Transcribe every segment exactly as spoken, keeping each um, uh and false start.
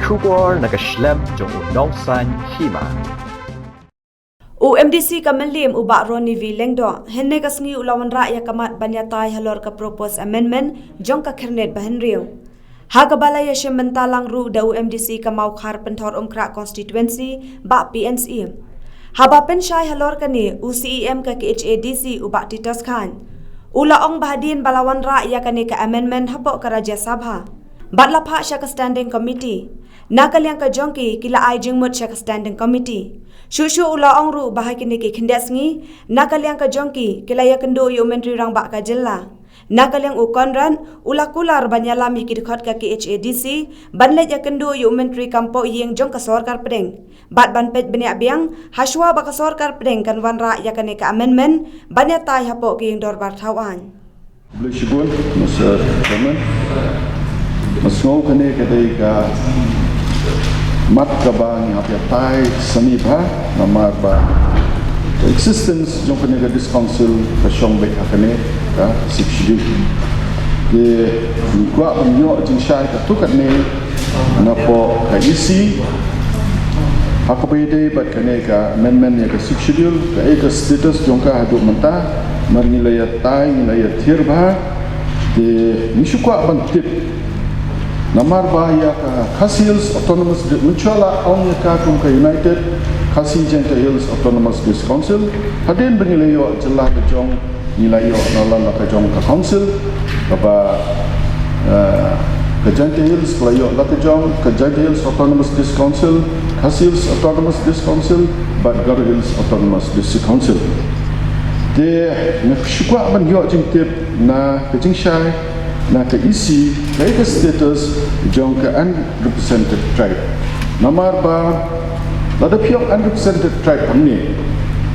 Khubor na ka shlem jong u Nongsaiñ Hima. U M D C ka Mylliem u Bah Ronnie V Lyngdoh, hynne ka sngi u la wanrah ïa ka mat ban ïatai halor ka proposed amendment jong ka Khyrnit Bahynriew. Ha kaba la ïashim bynta lang ruh da u M D C ka Mawkhar Pynthorumkhrah Constituency, Bah P N Syiem. Haba pynshai halor kane, u C E M ka K H A D C u Bah Titos Chyne u la ong ba hadien ba la wanrah ïa kane ka amendment hapoh ka Rajya Sabha bad la phah sha ka Standing Committee, na ka liang ka jong ki, ki la ai jingmut sha ka Standing Committee. Shuh shuh u la ong ruh ba ha kine ki khyndiat sngi, na ka liang ka jong ki, ki la ïakynduh ïa u Myntri Rangbah ka jylla. Na ka liang u Conrad u la kular ban ïalam ïa ki dkhot ka K H A D C ban leit ïakynduh ïa u Myntri kam poh ïing jong ka sorkar pdeng bad ban peit bniah biang hashwa ba ka sorkar pdeng kan wanrah ïa kane ka amendment ban ïatai hapoh ka ïing dorbar thaw aiñ. Khublei shibun, Mister Chairman. Nga sngew kane ka dei ka mat kaba ngi hap ïatai sani bha, namar ba ka existence jong kane ka District Council ka shong beit ha kane ka Sixth Schedule. Te ngi kwah ban ïoh jingshai katto katne napoh ka E C ha kaba ïadei bad kane ka amendment ïa ka Sixth Schedule, kaei ka status jong ka haduh mynta. Namar ngi la ïatai, ngi la ïathir bha. Te ngi shu kwah ban tip, namar ba ïa ka Khasi Hills Autonomous Di-, mynshuwa la ong ïa ka kum ka United Khasi Jaintia Hills Autonomous District Council. Hadien ba ngi la ïoh jylla ka jong, ngi la ïoh na la, la ka jong ka council, kaba, eh, ka Jaintia Hills ka la ïoh la ka jong, ka Jaintia Hills Autonomous District Council, Khasi Hills Autonomous District Council bad Garo Hills Autonomous District Council. Te nga shu kwah ban ïoh jingtip na ka jingshai na ka E C, kaei ka status jong ka unrepresented tribe. Namar ba lada phi ong unrepresented tribe hangne,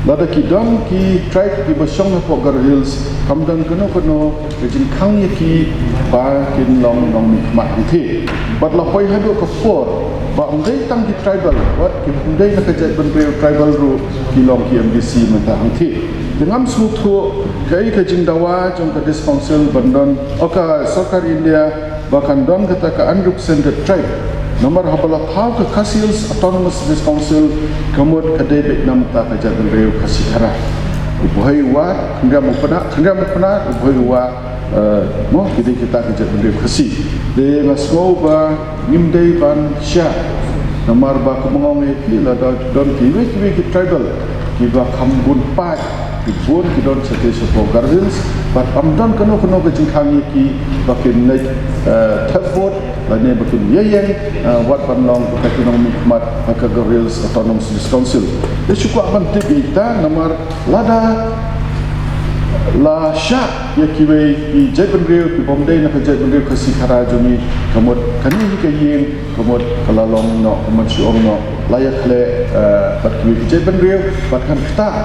lada ki don ki tribe kiba shong hapoh Garo Hills, kam don kano kano ka jingkhang ïa ki ba kin long nongmihkhmat hangtei. Bad la poi haduh ka por ba ym dei tang ki tribal, wat ki ym dei na ka jaitbynriew tribal ruh ki long ki M D C mynta hangtei. Te ngam sngewthuh kaei ka jingdawa jong ka District Council ban don, o ka sorkar India, ba kan don kata ka unrepresented tribe. Namar haba la thaw ka Khasi Hills Autonomous District Council, ka mut ka dei beit na bynta ka jaitbynriew Khasi Khara. U Bhoi u wad, khyndiat u Pnar, khyndiat u Pnar, u Bhoi u wad, eh, mo, ki dei kita ka jaitbynriew Khasi. Te nga sngew ba ngim dei ban shah. Namar ba kumba nga ong ïa phi, lada don kiwei kiwei ki tribal kiba kham bun paid, ki bun ki don shatei shapoh Garo Hills, bad ym don kano kano ka jingkhang ïa ki ba kin leit, eh, thep vote lane ba kin ïeng, eh, wat ban long ba ka ki nongmihkhmat ha ka Garo Hills Autonomous District Council. Te shu kwah ban tip ïa kita, namar lada la shah ïa kiwei ki jaitbynriew kiba ym dei na ka jaitbynriew Khasi Khara jong ngi, ka mut kane hi ka ïing, ka mut ka la long noh, ka mut shu ong noh, la ïakhleh, eh, bad kiwei ki jaitbynriew, bad kan ktah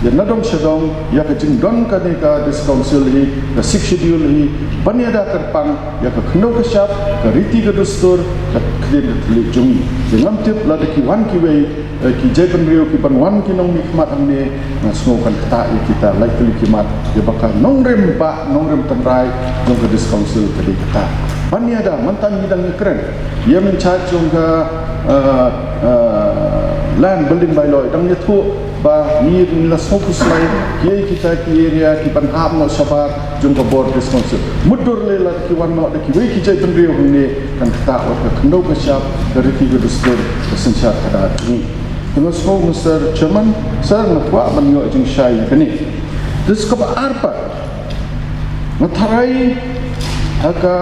ïa nadong shadong ïa ka jingdon kane ka District Council hi, ka Sixth Schedule hi, ban ïada kyrpang ïa ka khyndew ka shyiap, ka riti ka dustur, ka ktien ka thylliej jong ngi. Te ngam tip lada ki wan kiwei, eh, ki jaitbynriew ki ban wan ki nongmihkhmat hangne, nga sngew kan ktah ïa kita lai tylli ki mat, ïa ba ka nongrim bah, nongrim tynrai jong ka District Council ka dei kata. Ban ïada, mynta ngi dang ïakren ïa in charge jong ka, eh, eh, Land Building Bylaw, dang ïathuh ba ngi, ngi la sngewkhuslai kiei kita ki area ki ban hap noh shabar jong ka bor District Council. Mutdur lei lada ki wan noh da kiwei ki jaitbynriew hangne, kan ktah wat ka khyndew ka shyiap, ka riti ka dustur, ka synshar khadar jong ngi. Te nga sngew, Mister Chairman, Sir, nga kwah ban ïoh jingshai ïa kane. Te sa kaba ar pat, nga tharai ha ka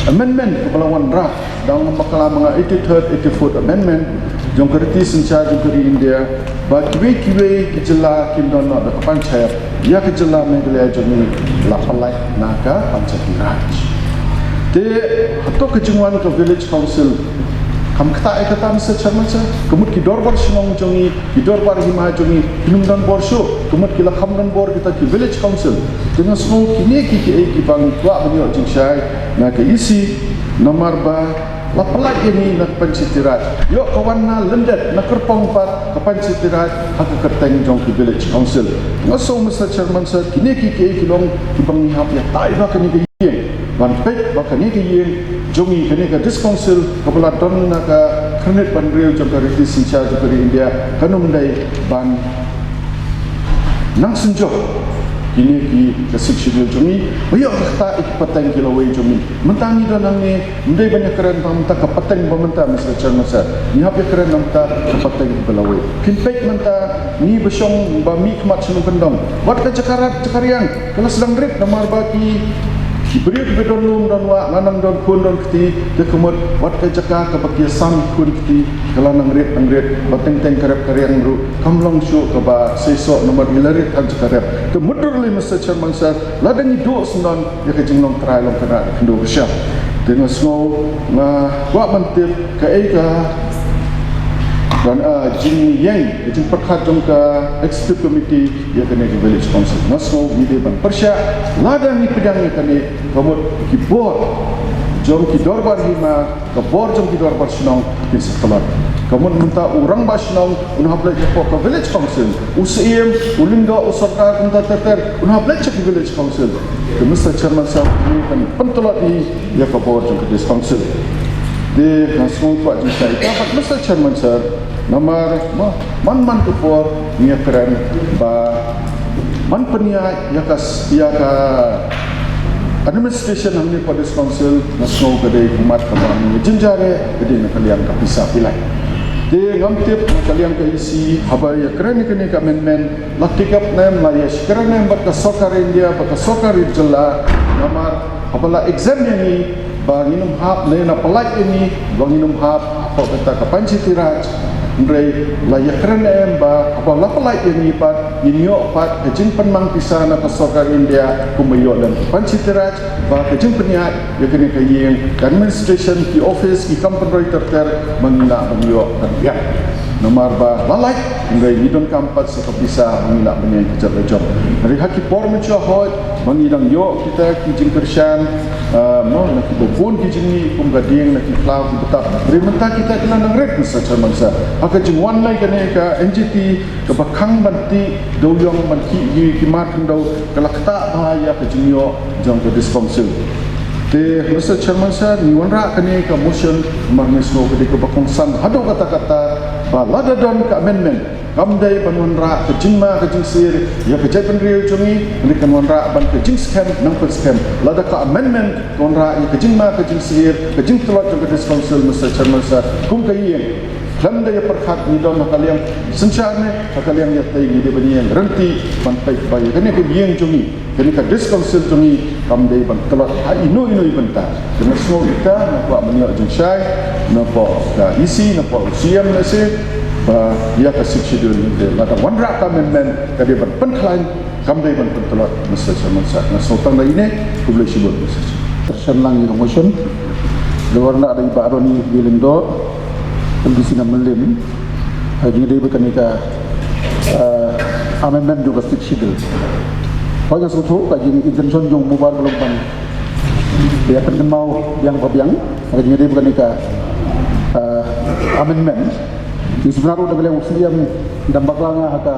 amendment kaba la wanrah, dang bakla ma nga eighty-third, eighty-fourth Amendment jong ka riti synshar jong ka ri India, ba kiwei kiwei ki jylla kin don noh da ka panchayat, ïa ka jylla Meghalaya jong ngi la pynlait na ka Panchayati Raj. Te hato ka jingwan ka Village Council, kam ktah ïa kata, Mister Chairman Sir? Ka mut ki dorbar shnong jong ngi, ki dorbar hima jong ngi, kim don bor shuh, ka mut ki la kham don bor kita ki Village Council. Te nga sngew kine ki kiei kiba ngi kwah ban ïoh jingshai na ka E C, namar ba la pynlait ïa ngi na ka Panchayati Raj. Ïoh ka wan na lyndet, na kyrpang pat ka Panchayati Raj ha ka kyrteng jong ki Village Council. Nga sngew, Mister Chairman Sir, kine ki kiei ki long kiba ngi hap ïatai bha kane ka ïing, ban peit ba kane ka ïing jong ngi, kane ka District Council kaba la don na ka khyrnit ba hynriew jong ka riti synshar jong ka ri India, kan ym dei ban nang synjok kine ki ka Sixth Schedule jong ngi, ba ïoh ka kata ïa ki pateng ki lawei jong ngi. Mynta ngi don hangne, ym dei ban ïakren tang mynta ka pateng ba mynta, Mister Chairman Sir. Ngi hap ïakren tang mynta ka pateng ba lawei. Phin peit mynta ngi ba shong ba mih khmat shnong kyndong, wat ka jaka rat jaka riang ka la sdang rit namar ba ki, ki briew kiba don lum don wah, nga nang don khun don kti, te ka mut wat ka jaka kaba ki ïasam khun kti ka la nang rit nang rit, ba teng teng ka rep ka riang ruh kam long shuh kaba seisoh namar i la rit ha jaka rep. Te mutdur lei, Mister Chairman Sir, lada ngi duh syndon ïa ka jinglong trai long kane ka khyndew ka sha. Te nga sngew, nga kwah ban tip kaei ka, ah, jingïeng, ka jingpyrkhat jong ka Executive Committee ïa kane ka Village Council. Nga sngew ngi dei ban pyrshah, lada ngi pdiang ïa kane, ka mut ki bor jong ki dorbar hima, ka bor jong ki dorbar shnong kin sa tlot. Ka mut mynta u rangbah shnong un hap leit hapoh ka Village Council, u Syiem, u Lyngdoh, u Sordar, kumta ter ter, un hap leit sha ki Village Council. Te Mister Chairman Sir, ngi kan pyntlot ïa ka bor jong ka District Council. Te nga sngew kwah jingshai ïa ka pat, Mister Chairman Sir, namar ma, man man ka por ngi ïakren ba ban pynïaid ïa ka s-, ïa ka administration hangne hapoh District Council, nga sngew ka dei ka mat kaba ngi jynjar eh, ka dei na ka liang ka pisa pilai. Te ngam tip na ka liang ka E C haba ïakren ïa kane ka amendment, la take up ne em, la ïashakri ne em bad ka sorkar India, bad ka sorkar jylla, namar haba la exempt ïa ngi ba ngin ym hap, ne na pynlait ïa ngi ba ngin ym hap hapoh kata ka Panchayati Raj. Hynrei la ïakren ne em ba haba la pynlait ïa ngi pat ngin ïoh pat ka jingpynmang pisa na ka sorkar India kumba ïoh lem ka Panchayati Raj, ba ka jingpynïaid ïa kane ka ïing, ka administration, ki office, ki kam pynroi ter ter, ba ngin lah ban ïoh kan biang. Namar ba la lait, hynrei ngi donkam pat sa ka pisa ba ngin lah ban ïeng ka jait ka jong. Hynrei ha ki por mynshuwa hoi ba ngi dang ïoh kita ki jingkyrshan, ah, mo, na kiba bun ki jingmih kum ka dieng, na ki khlaw, ki btap. Hynrei mynta kita ki la nang rit, Mister Chairman Sir. Ha ka jingwan lei kane ka N G T kaba khang ban tih dewiong ban khih ïa ki mar khyndew, ka la ktah bha ïa ka jingïoh jong ka District Council. Te Mister Chairman Sir, ngi wanrah kane ka motion namar ngi sngew ka dei kaba kongsan haduh katta katta ba lada don ka amendment, kam dei ban wanrah ka jingma ka jingsyier ïa ka jaitbynriew jong ngi, hynrei kan wanrah ban ka jingskhem nang pynskhem. Lada ka amendment ka wanrah ïa ka jingma ka jingsyier, ka jingtlot jong ka District Council, Mister Chairman Sir, kum ka ïing, khlem da ïa pyrkhat ngi don ha ka liang synshar ne ha ka liang ïatei, ngi dei ban ïeng ryntih ban peit ba ïa kane ka ïing jong ngi, kane ka District Council jong ngi kam dei ban tlot ha ino ino i bynta. Te nga sngew ita nga kwah ban ïoh jingshai napoh ka E C, napoh u C M lehse, ba ïa ka Sixth Schedule ngi dei, lada wanrah ka amendment ka dei ban pynkhlaiñ, kam dei ban pyntlot, Mister Chairman Sir. Nga sngew tang da ine, khublei shibun, Mister Chairman. Shan lang ïa ka motion. Da wanrah da i Bah Ronnie Lyngdoh, M D C na Mylliem, ha jingïadei bad kane ka, eh, amendment jong ka Sixth Schedule. Hooid, nga sngewthuh ka jingintention jong u Bah Ronnie ban ïa pynkynmaw biang ba biang ha ka jingïadei bad kane ka, eh, amendment. Ngi sngewthuh ruh da ka liang u C M, da bakla nga ha ka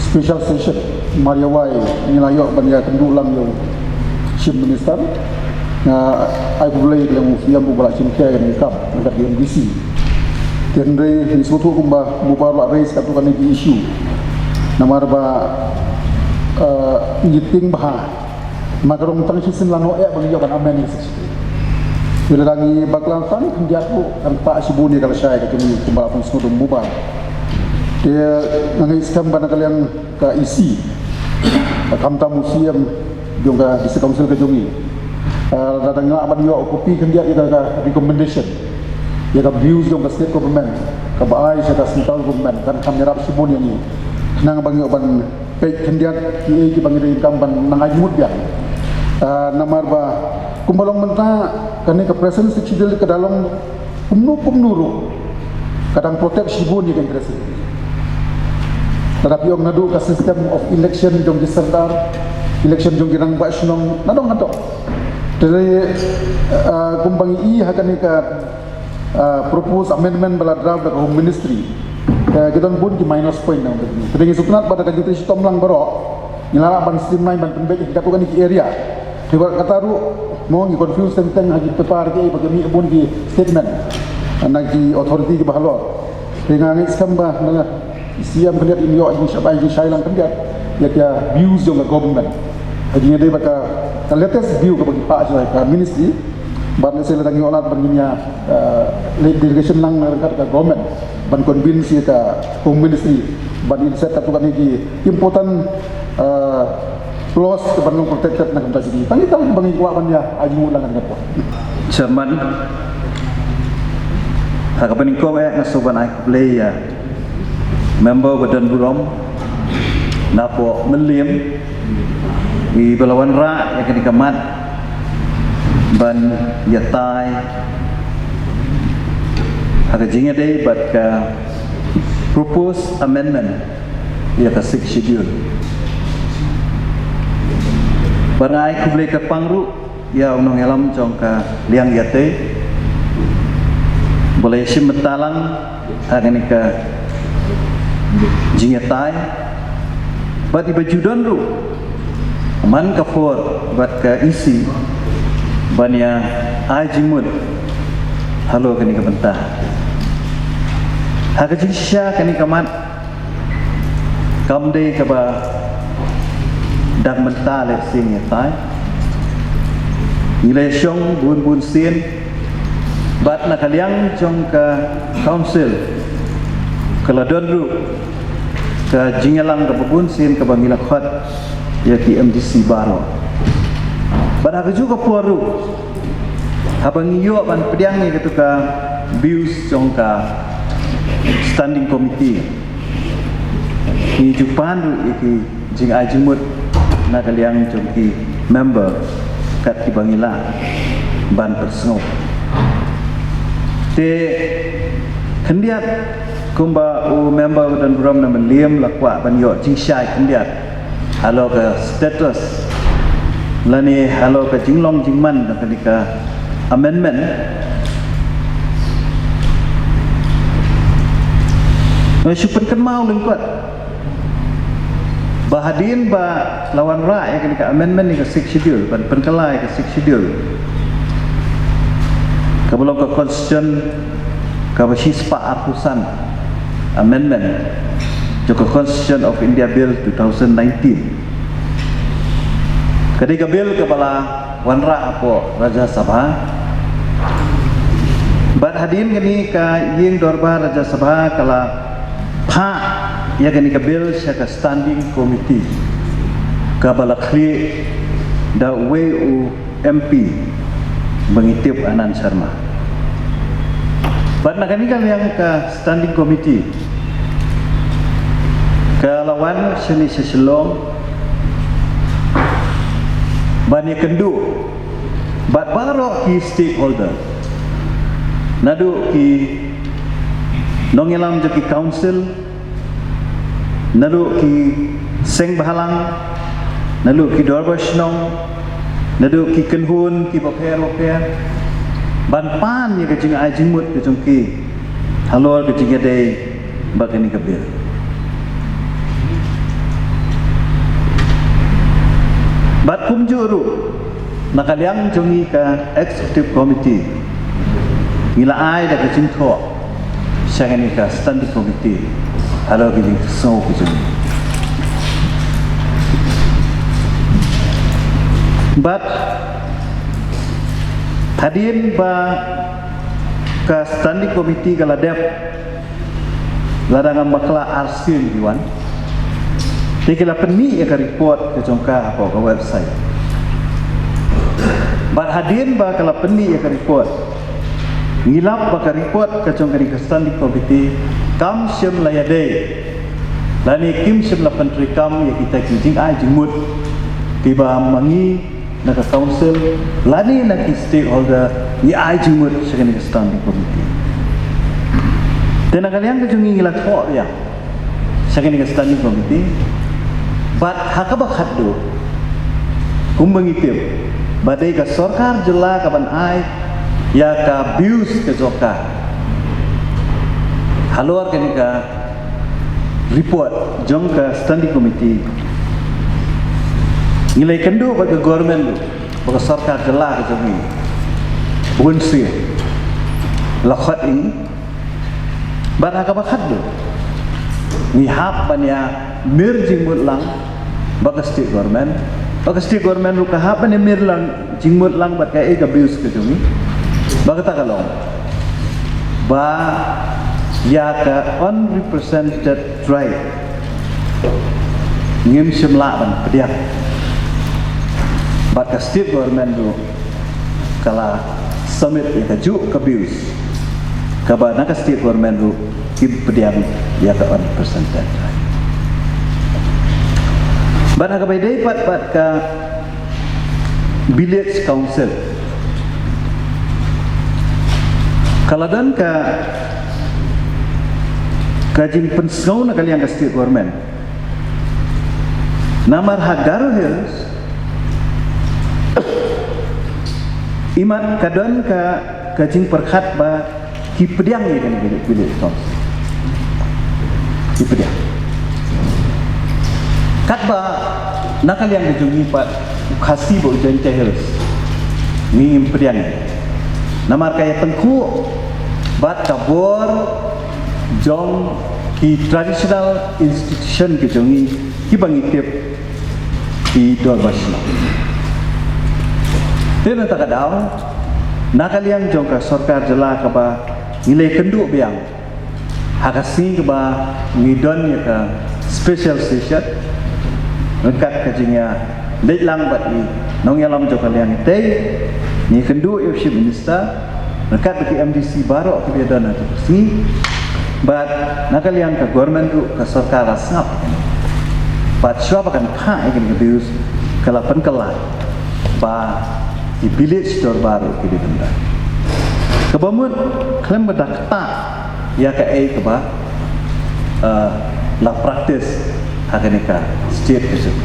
special session mar ïa wai ngi la ïoh ban ïakynduh lang ïa u Chief Minister. Nga ai khublei ïa u C M uba la shim khia ïa kane ka kam na ka M D C. Te hynrei ngi sngewthuh kumba u Bah Ronnie la raise katto katne ki issue. Namar ba, eh, ngi tieng bha, ma ka rong tang shisien la noh eh ba ngi ïoh ban amend ïa ka Sixth Schedule. Te lada ngi bakla tang khyndiat ruh kan pah shibun ïa ka lashai ka jong ngi kumba la pynsngewdum u Bah Ronnie. Te nga ngeit skhem ba na ka liang ka E C, khamtam u C M jong ka District Council ka jong ngi, eh, lada ngi lah ban ïoh copy khyndiat ïa ka, ka recommendation, ïa ka views jong ka State Government kaba ai sha ka Central Government, kan kham ïarap shibun ïa ngi khnang ba ngi ïoh ban peit khyndiat kiei kiba ngi donkam ban nang ai jingmut biang. Ah, namar ba kumba long mynta kane ka present Sixth Schedule ka da long kumno kumno ruh ka dang protect shibun ïa ka interest. Lada phi ong naduh ka system of election jong ki sordar, election jong ki rangbah shnong, nadong haduh. Te, ah, kumba ngi i ha kane ka, ah, proposed amendment ba la draft da ka Home Ministry, ka, ki don bun ki minus point na ka. Te ngi sngewtynnat ba da ka jingtrei shitom lang baroh ngi la lah ban streamline, ban pynbeit ïa katto katne ki area. Kata ruh mo ngi confuse teng teng ha ki paper ki ba ki mih bun ki statement na ki authority ki ba halor. Te nga ngeit skhem ba na C M khyndiat in ïoh jingshai jingshai lang khyndiat ïa ka views jong ka government. Ha jingïadei bad ka latest view ka ba ki pah jong ka ministry. Bad lehse lada ngi ïoh lad ban ngin ïa leit delegation lang ryngkat ka government ban convince ïa ka home ministry ban insert katto katne ki important clause ka ban long protected na ka bynta jong ngi. Tang ïa kata ba ngi kwah ban ïa ai jingmut lang ha kane ka por. Chairman, ha kaba nyngkong eh nga sngewbha ban ai khublei ïa member ba don burom napoh Mylliem, i ba la wanrah ïa kane ka mat ban ïatai ha ka jingïadei bad ka proposed amendment ïa ka Sixth Schedule. Bad nga ai khublei kyrpang ruh ïa u nongïalam jong ka liang ïatei ba la ïashim bynta lang ha kane ka jingïatai bad i ba ju don ruh man ka por bad ka E C ban ïa ai jingmut halor kane ka bynta. Ha ka jingshisha kane ka mat kam dei kaba dang mynta lehse ngi ïatai. Ngi la shong bun bun sien bad na ka liang jong ka council ka la don ruh ka jingïalang kaba bun sien kaba ngi la khot ïa ki M D C baroh. Bad ha kajuh ka por ruh haba ngi ïoh ban pdiang ïa katu ka views jong ka standing committee, ngi ju pan ruh ïa ki jingai jingmut na ka liang jong ki member kat kiba ngi lah ban pynsngew. Te khyndiat kumba u member ba don burom na Mylliem la kwah ban ïoh jingshai khyndiat halor ka status lane halor ka jinglong jingman na kane ka amendment. Nga shu pynkynmaw lyngkot ba hadien ba la wanrah ïa kane ka amendment ïa ka Sixth Schedule ban pynkylla ïa ka Sixth Schedule kaba long ka constitution kaba shispah arphew san, amendment jong ka Constitution of India Bill two thousand nineteen. Ka dei ka bill kaba la wanrah hapoh Rajya Sabha. Bad hadien kane ka ïing dorbar Rajya Sabha ka la phah ïa kane ka bill sha ka standing committee kaba la khlieh da uwei u M P ba ngi tip Anand Sharma. Bad na kane ka liang ka standing committee ka la wan shane sha Shillong ban ïakynduh bad baroh ki stakeholder, naduh ki nongïalam jong ki council, naduh ki seng bhalang, naduh ki dorbar shnong, naduh ki kynhun ki bapher bapher, ban pan ïa ka jingai jingmut ka jong ki halor ka jingïadei bad kane ka bill. Bad kumjuh ruh na ka liang jong ngi ka executive committee ngi la ai da ka jingthoh sha kane ka standing committee halor ka jingsngew ka jong ngi. Bad hadien ba ka standing committee ka la dep, lada ngam bakla arsien ki wan, te ki la pynmih ïa ka report ka jong ka hapoh ka website. Bad hadien ba ka la pynmih ïa ka report, ngi lap ba ka report ka jong kane ka standing committee kam shym la ïadei lane kim shym la pyntreikam ïa kita ki jingai jingmut kiba ma ngi na ka council lane na ki stakeholder ngi ai jingmut sha kane ka standing committee. Te na ka liang ka jong ngi ngi la thoh ïa sha kane ka standing committee. Bad ha kaba khatduh, kumba ngi tip ba dei ka sorkar jylla ka ban ai ïa ka views ka jong ka halor kane ka report jong ka standing committee. Ngi la ïakynduh bad ka government ruh ba ka sorkar jylla ka jong ngi bun sien la khot ïa ngi. Bad ha kaba khatduh ngi hap ban ïa mir jingmut lang bad ka state government, bad ka state government ruh ka hap ban ïa mir lang jingmut lang bad kaei ka views ka jong ngi. Bad kata ka long ba ïa ka unrepresented tribe ngim shym lah ban pdiang. Bad ka state government ruh ka la submit ïa kajuh ka views kaba na ka state government ruh kim pdiang ïa ka unrepresented tribe. Bad ha kaba ïadei pat bad ka village council, ka la don ka ka jingpynsngew na ka liang ka state government. Namar ha Garo Hills imat ka don ka ka jingpyrkhat ba ki pdiang ïa kane ka village council. Ki pdiang. Katba na ka liang ka jong ngi pat u Khasi bad u Jaintia Hills ngi ngim pdiang. Namar ka ïa tyngkhuh bad ka bor jong ki traditional institution ki jong ngi kiba ngi tip ki dorbar shnong. Te na kata ka daw na ka liang jong ka sorkar jylla kaba ngi la ïakynduh biang ha ka sngi kaba ngi don ïa ka special session ryngkat ka jingïaleit lang bad i nongïalam jong ka liang i tei, ngi ïakynduh ïa u Chief Minister ryngkat bad ki M D C baroh kiba ïadon ha ka sngi. Bad na ka liang ka government ruh ka sorkar la sngap. Bad shuwa ba kan phah ïa kane ka views ka la pynkylla ba ki village dorbar ruh ki dei ban don. Kaba mut khlem ba da ktah ïa kaei kaba, eh, la practice ha kane ka state ka jong.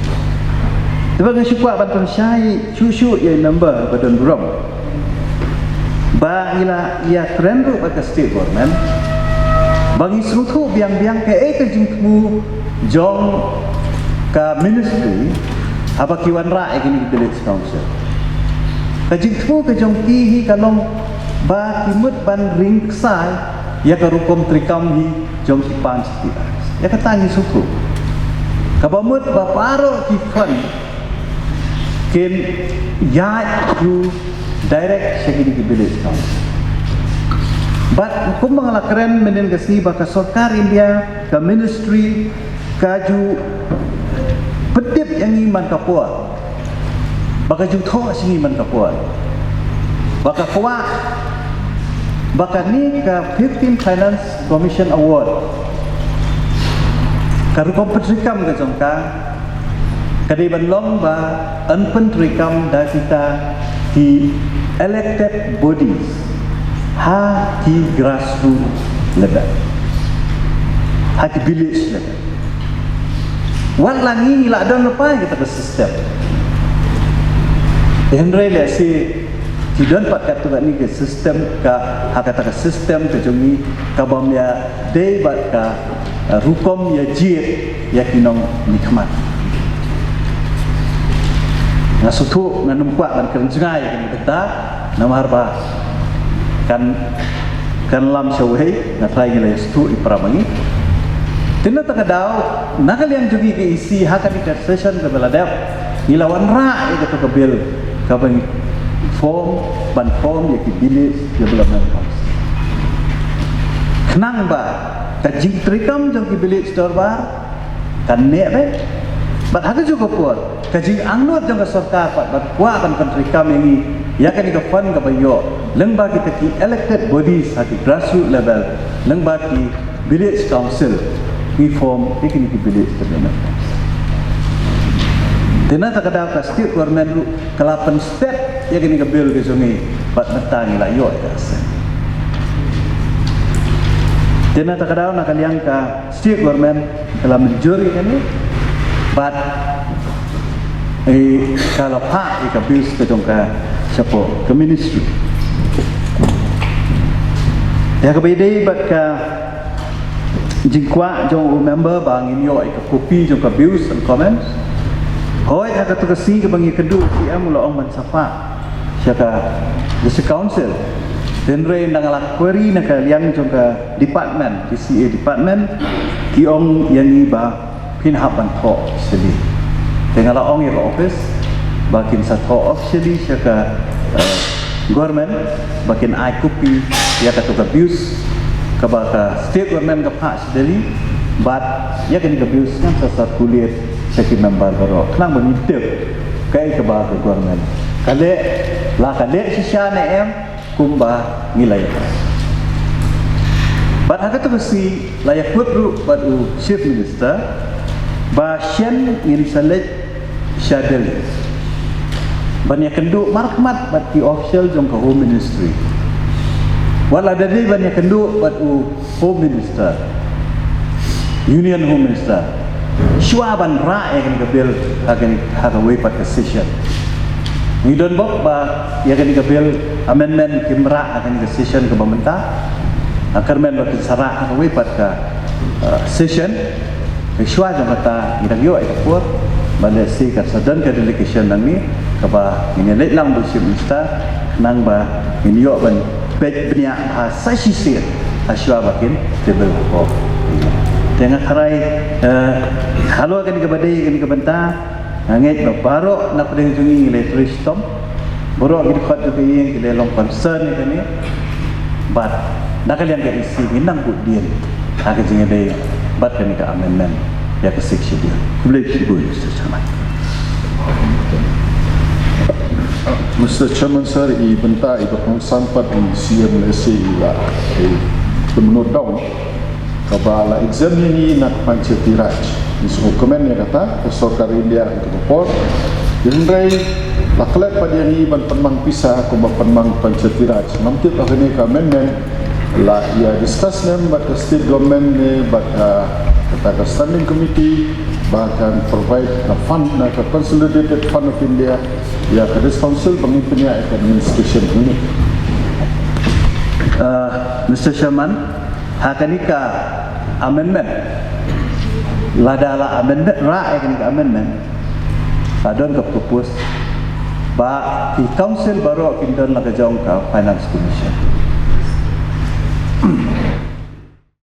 Te ba nga shu kwah ban pynshai shuh shuh ïa i member ba don burom ba ngi la ïakren ruh bad ka state government ba ngi sngewthuh biang biang kaei ka jingthmu jong ka ministry haba ki wanrah ïa kine ki village council. Ka jingthmu ka jong ki hi ka long ba ki mut ban ring ksai ïa ka rukom treikam hi jong ki pan shatei. Ïa kata ngi sngewthuh. Kaba mut ba baroh ki fund kin ïaid through direct sha kine ki village council. Bad kumba nga la kren mynhynnin ka sngi ba ka sorkar India, ka ministry, ka ju pyntip ïa ngi man ka por. Ba ka ju thoh sha ngi man ka por. Ba ka kwah ba kane ka fifteenth Finance Commission Award, ka rukom pyntreikam ka jong ka, ka dei ban long ba yn pyntreikam da kita ki elected bodies ha ki grassroots level, ha ki village level. Wat la ngi la don lypa ïa kata ka system. Hynrei lehse ki don pat katto katne ka system ka, ha kata ka system ka jong ngi ka bym ïadei bad ka, eh, rukom ïa jied ïa ki nongmihkhmat. Nga sngewthuh ngan ym kwah ban kren jngai ïa kane ka bynta namar ba kan kan lam shawei, nga trai ngi la ïa sngewthuh ïa para ma ngi. Te na kata ka daw na ka liang jong ngi ka E C ha kane ka session kaba la dep ngi la wanrah ïa kata ka bill kaba ngi form, ban form ïa ki village development council. Khnang ba ka jingtreikam jong ki village dorbar kan neh beit. Bad ha kajuh ka por ka jingangnud jong ka sorkar pat ban kwah ban pyntreikam ïa ngi ïa kane ka fund kaba ïoh lyngba kita ki elected bodies ha ki grassroots level, lyngba ki village council, ngi form ïa kine ki village development council. Te na kata ka daw ka state government ruh ka la pynstep ïa kane ka bill ka jong ngi bad mynta ngi la ïoh ïa ka assent. Te na kata ka daw na ka liang ka state government ka la mynjur ïa kane bad, eh, ka la phah ïa ka bills ka jong ka shapoh ka ministry. Ïa kaba ïadei bad ka jingkwah jong u member ba ngin ïoh ïa ka copy jong ka views and comments. Hooid, ha katu ka sngi kaba ngi ïakynduh, C M u la ong ban sa phah sha ka District Council. Hynrei ynda nga la query na ka liang jong ka department, D C A department, ki ong ïa ngi ba phin hap ban thoh officially. Te nga la ong ïa ka office ba kin sa thoh officially sha ka, eh, government, ba kin ai copy ïa katu ka bills kaba ka state government ka phah sha Delhi, bad ïa kane ka bills ngan sa circulate sha ki member baroh khnang ba ngin tip kaei kaba ka government ka leh, la ka leh shisha ne em, kumba ngi la ïa. Bad ha katu ka sngi la ïakut ruh bad u Chief Minister ba shen ngin sa leit sha Delhi ban ïakynduh markhmat bad ki official jong ka Home Ministry. Wat la da dei ban ïakynduh bad u Home Minister, Union Home Minister, shuwa ban rah ïa kane ka bill ha kane, ha kawei pat ka session. Ngi don bok ba ïa kane ka bill amendment kim rah ha kane ka session kaba mynta. Ha kyrmen ba kin sa rah ha kawei pat ka, uh, session. Te shuwa jong kata ngi dang ïoh ïa ka por ba lehse kan sa don ka delegation nangne kaba ngin ïa leit lang bad u Chief Minister khnang ba ngin ïoh ban peit bniah ha sa shisien ha shuwa ba kin table hapoh. Te nga kyrpad, eh, halor kane kaba dei kane ka bynta, nga ngeit ba baroh na pdeng jong ngi ngi la trei shitom, baroh ki dkhot jong ka ïing ki la long concern ïa kane. Bad na ka liang ka E C ngin nang bud dien ha ka jingïadei bad kane ka amendment ïa ka Sixth Schedule. Khublei shibun, Mister Chairman. Mister Chairman sir, i bynta iba kongsan pat i C M lehse i la, i pynmynnoh dong kaba la exempt ïa ngi na ka Panchayati Raj. Ngi sngewkmen ïa kata, ka sorkar India ha kata ka por. Hynrei la klet pat ïa ngi ban pynmang pisa kumba pynmang Panchayati Raj. Ngam tip ha kane ka amendment la ïa discuss ne em bad ka state government ne bad ka, kata ka standing committee ba kan provide na fund, na ka Consolidated Fund of India ïa ka District Council ba ngin pynïaid ïa ka administration unit. Uh, Mister Chairman, ha kane ka amendment, lada la amendment, rah ïa kane ka amendment, la don ka propose ba ki council baroh kin don la ka jong ka Finance Commission.